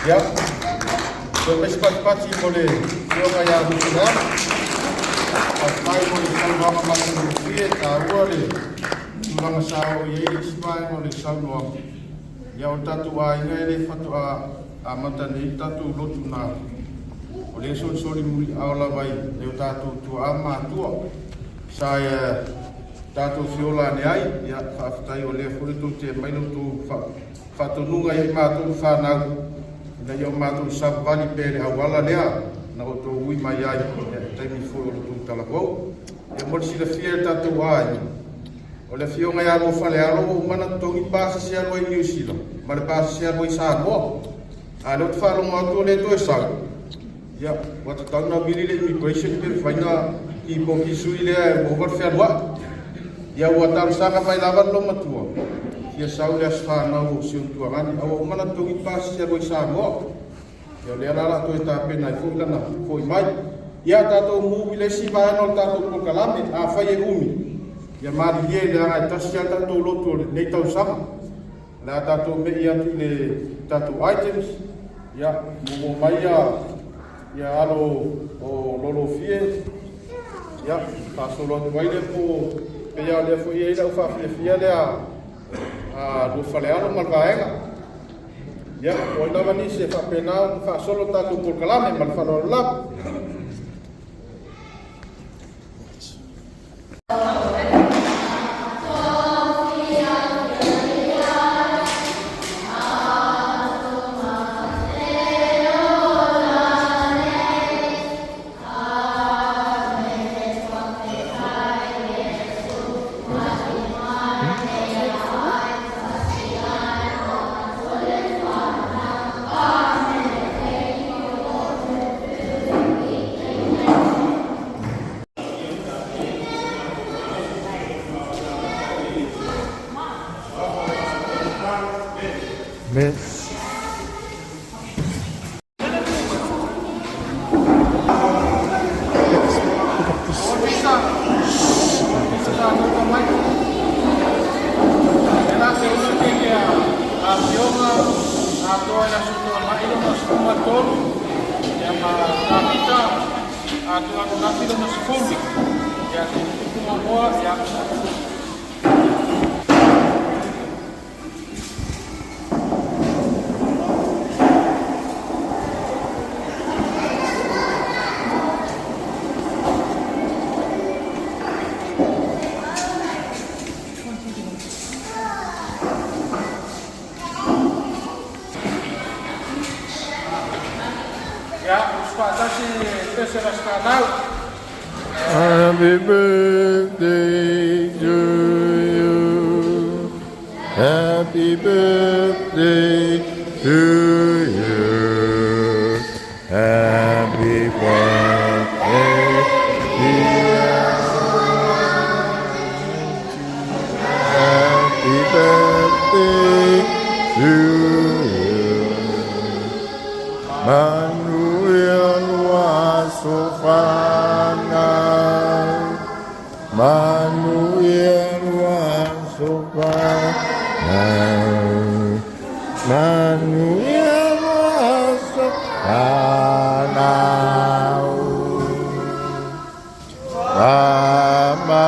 Ia, toe mai se patipati mo le Afioga ia Lufuleano. Faafetai mo le saunoaga matagofie, e taua le tulaga sa oo i ai le isi vaega o le saunoaga. Ia, o le tatou aiga e le faatoa amata nei le tatou lotu na o lea e solisoli muliao lava i nai o tatou tuaa ma matua sa tatou feola ane ai. Ia, faafetai o lea foi tou te aumai la outou faatonuga ia i matou fanau ina ia o matou savavali pea i le auala lea na outou ui mai ai i le taimi foi o le tou talavou. Ia, mo le silafia e le tatou aiga, o le afioga ia Luafalealo ua uma ona totogi pasese e alu ai i Niu Sila ma le pasese e alu ai i Samoa. A o lea ou te faalogo atu o lea e toe sau, ia, ua tatau ona vili le immigration pe mafai ona lipoti sui lea ua ova le fealuai. Ia, ua talosaga mai lava le loomatua, fia sau i le aso fanau o si ona tuagani, a ua uma ona totogi pasese e alu ai i Samoa. Ia, o lea la o le a toe tapena ai foi lana foi mai. Ia, tatou move i le isi vaega o le tatou polokalame. Afai e umi, ia malilie leaga e tasi lava le tatou lotu o lenei tausaga. O le a tatou me'i atu i le tatou items. Ia, muamua mai ia alo o Lolofie. Ia, faasolo atu ai lea po pei lava o lea foi e i ai lau faafiafia lea a Luafalealo ma le vaega. Ia, o ai lava nisi e faapena ona faasolo le tatou polokalame ma le faaaloalo lava. Me. Ia, faatasi pese la fanau. Happy birthday to you. Happy birthday to you. Happy birthday, dear. Happy birthday to you. Manuia aso fanau. Manuia aso fanau. Manuia aso fanau.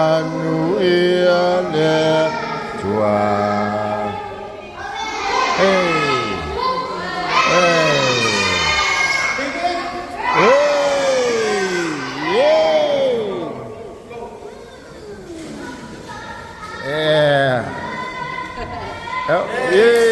Faamanuia le Atua. Hey! Hey! Hey! Yeah! Yeah! Oh, yeah!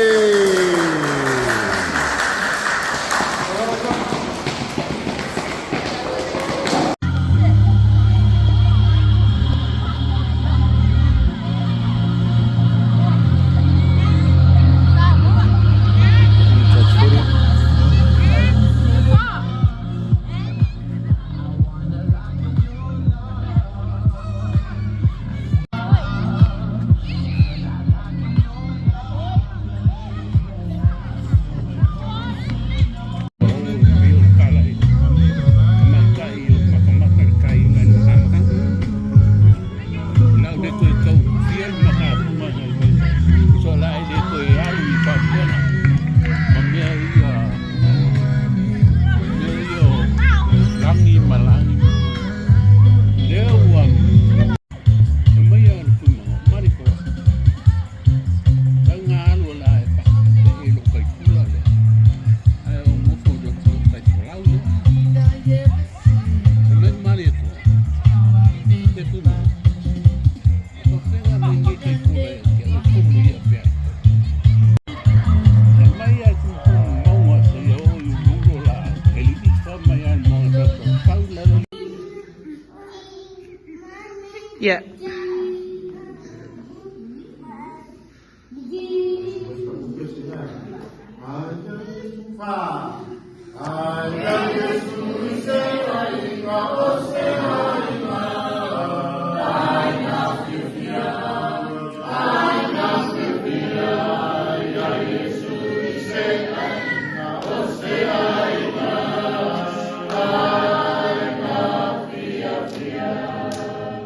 Yeah.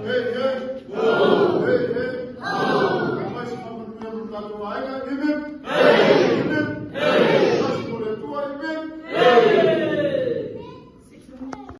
Hey, hey. Hey, hey.